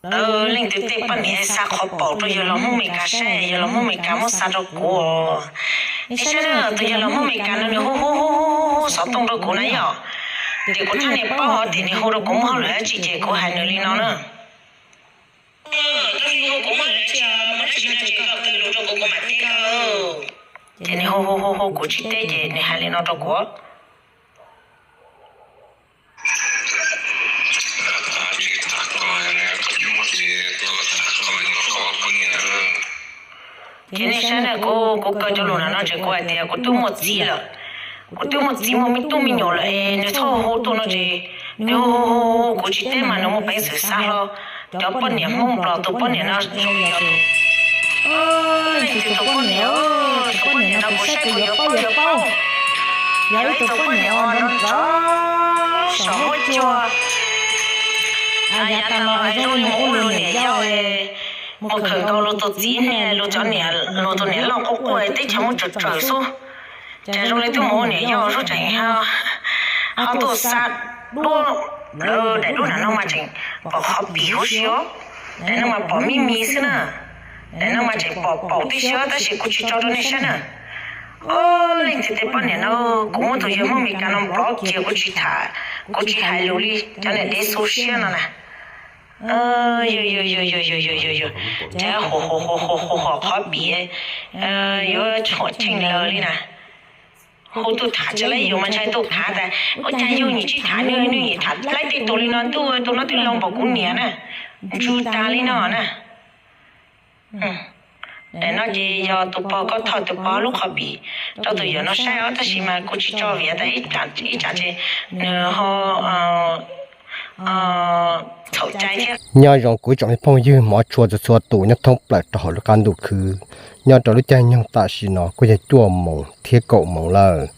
Leej twg tej poj niam xa qhov paum rau yawg laus Hmoob Meskas saib, yawg laus Hmoob Meskas muab xa rau kuv. Nej saib na, tus yawg laus Hmoob Meskas no nws hu hu hu hu hu xov tooj rau kuv na yom. Ces kuv thiaj li paub hov tias nws hu rau kuv muaj hauj lwm dab tsi ces kuv hais nws li no na. Ces nws hu hu hu hu kuv tsis teb ces nws hais li no rau kuv. Ces nej saib na, kuv, kuv kaw cov lus no no ces kuv hais tias kuv twb muaj txiv lawm, kuv twb muaj txiv muaj me tub me nyuam lawm es nws txhob hu tuaj no ces nws hu hu hu kuv tsis teb mas nws muaj peev xwm xa hlo cov poj niam Hmoob Nplog tus poj niam no zoo li yog tus, leej twg tus poj niam, tus poj niam no kuv saib kuv yuav paub yuav paub. Yog ib tug poj niam uas nrov nrov saum huab cua, yav tas los zoo li mus ua luag niam yau, mus khawm nkaus luag tus txiv ne, luag cov niam, luag tus niam loj quaj quaj teb chaws muaj tsaws tsaws xwb. Cas zoo li twb mus ua niam yau xwb tseem ho tuaj xa duab lawv daim duab nram no mas tseem pom qhov pim huv si, daim no mas pom me me xwb na. Daim no mas tseem pom paum tib si tab sis kuv tsis tso rau nej saib na. Leej twg tej poj niam no, kuv muab tus yawg Hmoob Meskas no block kiag, kuv tsis tham, kuv tsis hais lus li cov niam dev xu siab no na. Yog yog yog yog yog yog yog yog, cas hu hu hu hu hu qhov pim, yuav tshuam tsheej lawm li na. Hu tuaj tham tsis laib yus mas ntshai tuaj khav tas ua cas yus nim tsis tham nws, nws nim tham laib tej tus li no, ntuj, tus no twb laus npaum kuv niam na, ntsws tas li no na. Daim no ces yog tus pog, koj thaij tus pog lub qhov pim rau tus yawm no saib os, tab sis mas kuv tsis tso vim tas ib tsam ces nws ho txhaum cai thiab. Nyob zoo kuv tsoom me phooj ywg hmov tshua txhua txhua tus nyob thoob plaws rau hauv lub qab ntuj khwb, nyob rau lub caij nyoog tam sim no kuj yog cuaj moos thiab kaum moos lawm.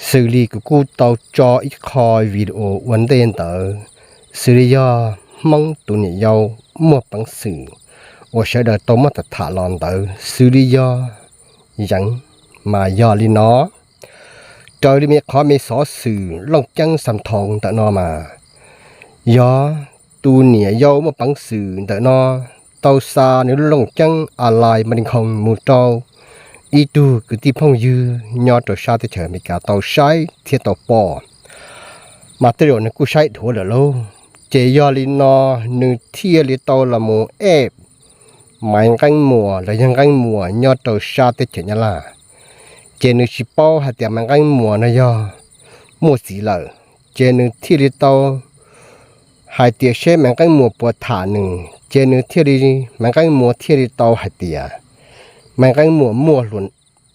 Xws li kuv kuj tau tso ib qho video ua ntej ntawd, xws li yog Hmoob tus niam yau muaj peev xwm uas sawv daws tau muab tham tham los ntawd xws li yog yeev, mas yog li no. Raws li me qhov me xov xwm Looj Ceeb Xam Thoos ntawm no mas, yog tus niam yau muaj peev xwm ntawm no tau xa nws lub Looj Ceeb A Lai Mas Li Khoo mus rau ib tug kwv tij phooj ywg nyob rau sab teb chaws Amelikas tau saib thiab tau pom, mas tej zaum nws kuj saib dhuav lawm lauj. Ces yog li no nws thiaj li tau los mus ej Maiv Nqeeb Muas los yog Nqeeb Muas nyob rau sab teb chaws Nyab Laj. Ces nws tsis paub hais tias Maiv Nqeeb Muas no yog muaj txiv lawm, ces nws thiaj li tau hais tias seb Maiv Nqeeb Muas puas tham nws, ces nws thiaj li, Maiv Nqeeb Muas thiaj li tau hais tias Maiv Nqeeb Muas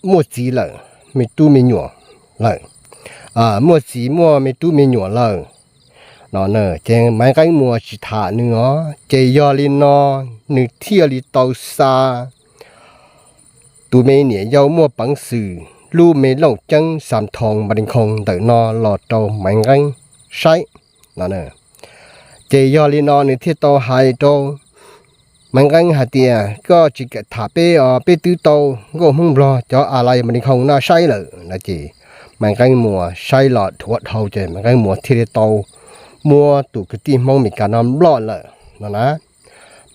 muaj txiv lawm, me tub me nyuam lawm, muaj txiv muaj me tub me nyuam lawm no. Ces Maiv Nqeeb Muas tsis tham nws os, ces yog li no nws thiaj li tau xa tus me niam yau muaj peev xwm lub me Looj Ceeb Xam Thoos Mas Li Khoo ntawm no los rau Maiv Nqeeb saib no. Ces yog li no nws thiaj tau hais rau Maiv Nqeeb hais tias koj tsis kam tham peb os, peb twb tau nkauj Hmoob Nplog cov A Lai Mas Li Khoo no saib lawm no. Ces Maiv Nqeeb Muas saib los dhuav dhau ces Maiv Nqeeb Muas thiaj li tau muab tus kwv tij Hmoob Meskas no nploj lawm no na.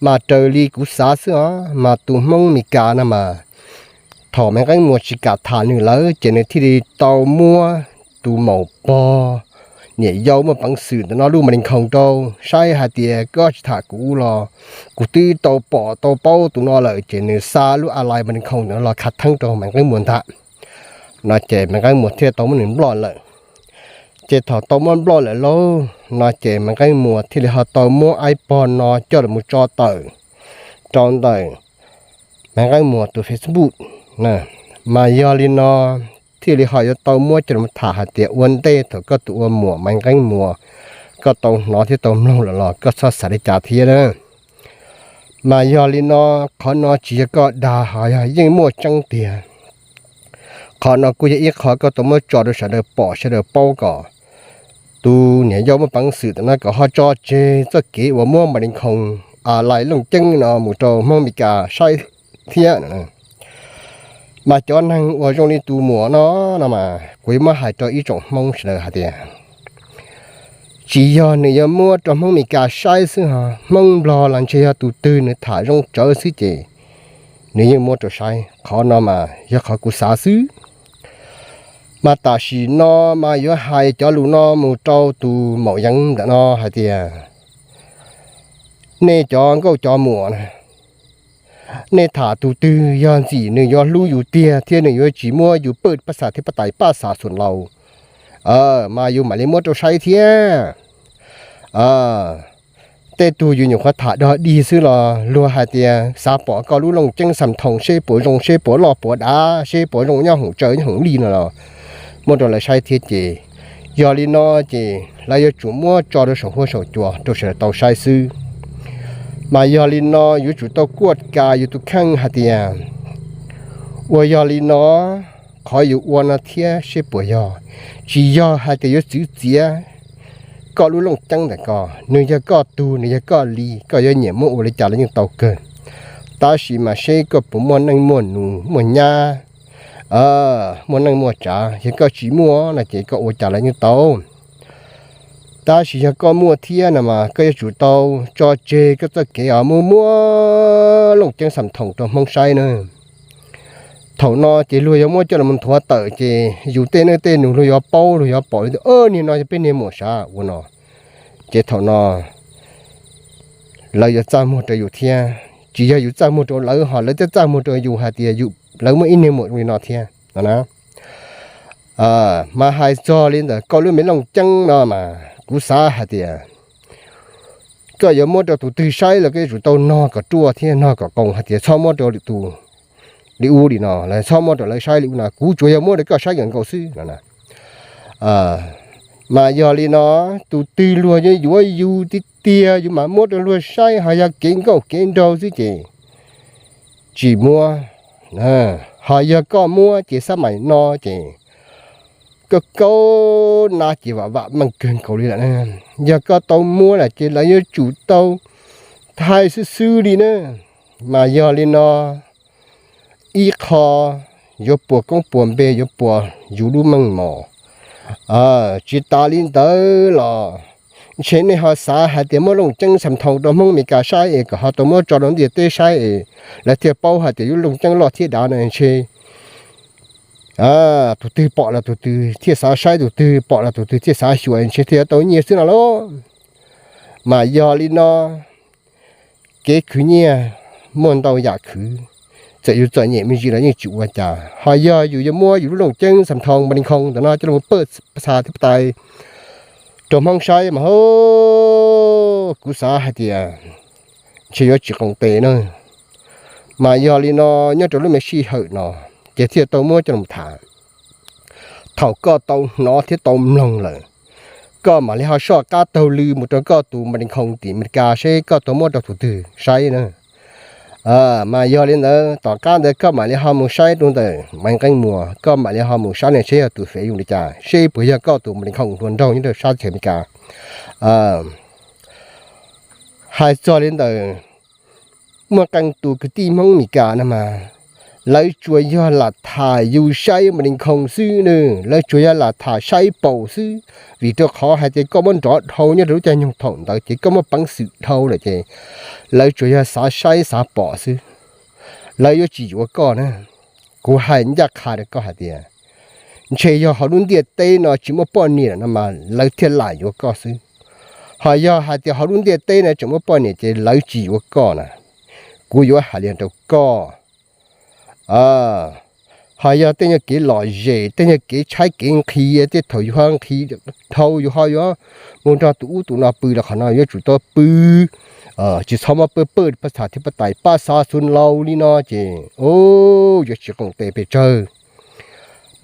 Mas raws li kuv xav xwb os, mas tus Hmoob Meskas no mas thaum Maiv Nqeeb Muas tsis kam tham nws lawm ces nws thiaj li tau muab tus maum pog niam yau muaj peev xwm ntawm no lub Mas Li Khoo rau saib hais tias koj tsis tham kuv los kuv twb tau pom tau paub tus no lawm, ces nws xa lub A Lai Mas Li Khoo ntawm no los khav theeb rau Maiv Nqeeb Muas ntag no. Ces Maiv Nqeeb Muas thiaj tau muab nws nploj lawm. Ces thaum tau muab nploj lawm lauj no ces Maiv Nqeeb Muas thiaj li ho tau muab ib pog no coj los mus tso tawm rau ntawm Maiv Nqeeb Muas tus Facebook. Mas yog li no thiaj li ho yuav tau muab coj los tham hais tias ua ntej thaum koj tus ua muam Maiv Nqeeb Muas koj tau hnov thiab tau mloog lawm los koj txhob xav li cas thiab na. Mas yog li no, qhov no tsis yog koj dag, ho yog yeej muaj tseeb tiag. Qhov no kuj yog ib qho koj tau muab tso rau sawv daws pom sawv daws paub kom tus niam yau muaj peev xwm ntawm no kom ho tso tseg txoj kev uas muab Mas Li Khoo, A Lai Looj Ceeb no mus rau Hmoob Meskas saib thiab. Mas cov neeg uas zoo li tus muam no, no mas kuv yuav muab hais rau ib tsoom Hmoob sawv daws hais tias Tsis yog nws yuav muab rau Hmoob Mes Kas saib xwb ho, Hmoob Nplog los ntshe yog tus twg nws tham zoo tsawv xwb ces nws yeej muab rau saib. Qhov no mas yog qhov kuv xav xwb. Mas tam sim no mas yuav hais cov lus no mus rau tus maum yeev ntawm no hais tias, nej cov nkauj cov muam na, nej tham tus twg yog ntxim nws yuav hlub yus tiag thiab nws yuav tsis muab yus pawj paj xas thiab paj tais paj xas xuam laus, mas yus mam li muab rau saib thiab. Tej tug yus nyuam qhuav tham dog dig xwb los luag hais tias xav pom koj lub looj ceeb xam thoos seb puas zoo, seb puas loj puas dav, seb puas zoo nyob hoom tsawv nyob hoom lij no los muab rau lawv saib thiab ces, yog li no ces lawv yuav tsum muab tso rau saum huab saum cua rau sawv daws tau saib xwb. Mas yog li no yuav tsum tau kuaj kas yus tus kheej hais tias, uas yog li no, qhov yus ua no thiab seb puas yog, tsis yog hais tias yuav txwv txiav koj lub looj ceeb ntawm ko. Nws yog koj tug, nws yog koj li, koj yuav nyiam muab ua li cas los yeej tau kawg. Tab sis mas seb koj puas muaj neej muaj nus muaj nyab, muaj neej muaj tsav. Yog koj tsis muaj no ces koj ua cas los yeej tau. Tab sis yog koj muaj thiab no mas koj yuav tsum tau tso tseg koj txoj kev os muaj muab looj ceeb xam thoos rau Hmoob saib na. Thaum no ces luag yuav muab coj los nthuav tawm ces yus tej neej tej nus luag yuav paub, luag yuav pom li tias, niag no yog peb niag muam sav ua no. Ces thaum no lawv yuav txaj muag rau yus thiab, tsis yog yus txaj muag rau lawv ho lawv twb txaj muag rau yus hais tias lawv muaj ib niag muam zoo li no thiab no na. Mas hais txog li ntawm koj lub me looj ceeb no mas kuv xav hais tias koj yuav muab rau tus twg saib los koj yuav tsum tau nog kom ruaj thiab nog kom qoos hais tias txhob muab rau lwm tus li ub li no los txhob muab rau lawv saib li ub no, kuv tsuas yog muab rau koj saib kawg nkaus xwb no. Mas yog li no, tus twg luag yuav yuav yus tiag tiag yus mam muab rau luag saib, ho yog kev nkauj kev nraug xwb ces tsis muab. Ho yog koj muab ces xab maim no ces koj kaub nab ces vam vam meej kawg nkaus li lawm na. Yog koj tau muab lawm ces lawv yuav tsum tau thaij xwb xwb li na. Mas yog li no, ib qho yuav puas koob puas npe, yuav puas yus lub meej mom. Tsis tas li ntawd los ntshe nej ho xav hais tias muab looj ceeb xam thoos rau Hmoob Mes Kas saib es kom ho tau muab tso rau ntiaj teb saib es lawv thiaj paub hais tias yus looj ceeb loj thiab dav no ntshe tus twg pom los tus twg thiaj xav saib, tus twg pom los tus twg thiaj xav xyuas ntshe thiaj tau nyiaj xwb no lauj. Mas yog li no, kev khwv nyiaj muaj ntau yam khwv, txawm yus txom nyem me ntsis los yeej tsis ua cas. Ho yog yus yuav muab yus lub looj ceeb xam thoos Npas Dis Khoos ntawm no coj los pawj paj xas thiab paj tais rau Hmoob saib mas ha, kuv xav hais tias ntshe yuav tsis qoos tes na. Mas yog li no, nyob rau lub me sij hawm no ces thiaj tau muab coj los tham. Thaum koj tau hnov thiab tau mloog lawm, koj mam li ho soj qab taug lw mus rau koj tus Npas Dis Khoos tim Amelikas seb koj tau muab rau tus twg saib na. Mas yog li ntawd tom qab ntawd koj mam li ho mus saib rau ntawm Maiv Nqeeb Muas, koj mam li ho mus saib ne seb yog tus fev zoo li cas, seb puas yog koj tus Npas Dis Khoos hluas nraug nyob rau sab teb chaws Amelikas. Hais txog li ntawm muaj qee tus kwv tij Hmoob Amelikas no mas, lawv tsuas yog lam tham yus saib Npas Dis Khoos xwb na, lawv tsuas yog lam tham saib paum xwb, vim rau qhov hais tias koj muab nrov dhau nyob rau lub caij nyoog thaum ntawd ces koj muaj peev xwm dhau lawm ces lawv tsuas yog xav saib xav pom xwb, lawv yuav tsis yuav koj na. Kuv hais ncaj qha rau koj hais tias, ntshe yog hauv lub ntiaj teb no tsis muaj poj niam lawm no mas lawv thiaj lam yuav koj xwb. Ho yog hais tias hauv lub ntiaj teb no tseem muaj poj niam ces lawv tsis yuav koj na. Kuv yuav hais li rau koj. Ho yog tej nyuag kev lom zem, tej nyuag kev tshaib kev nqhis, tej thaum yus ho nqhis dhau yus ho yuav mus nrog tus ub tus no pw los qhov no yuav tsum tau pw, tsis txhob muab pawj pawj paj xas thiab paj tais paj xas xuas laus li no ces yuav tsis qoom tes pes tsawg.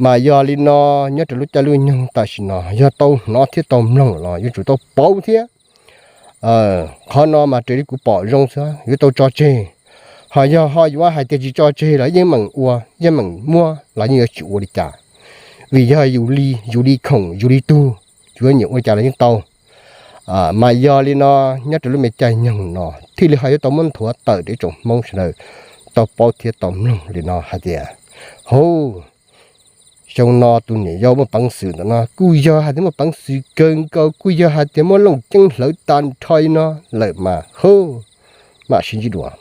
Mas yog li no, nyob rau lub caij lub nyoog tam sim no yog tau hnov thiab tau mloog los yuav tsum tau pauv thiab. Qhov no mas raws li kuv pom zoo xwb yuav tau tso tseg. Ho yog ho yuav hais tias tsis tso tseg los yeej meem ua yeej meem muab los yeej yuav tsis ua li cas. Vim yog yus li, yus li khoom, yus li tug, yuav nyiam ua cas los yeej tau. Mas yog li no, nyob rau lub me caij nyoog no thiaj li ho yuav tau muab nthuav tawm rau ib tsoom Hmoob sawv daws tau paub thiab tau mloog li no hais tias, hauv, Xyoo no tus niam yau muaj peev xwm ntawm no kuj yog hais tias muaj peev xwm kawg nkaus, kuj yog hais tias muaj Looj Ceeb hlawv tag nrho li no lawm mas hu, mam sib ntsib dua.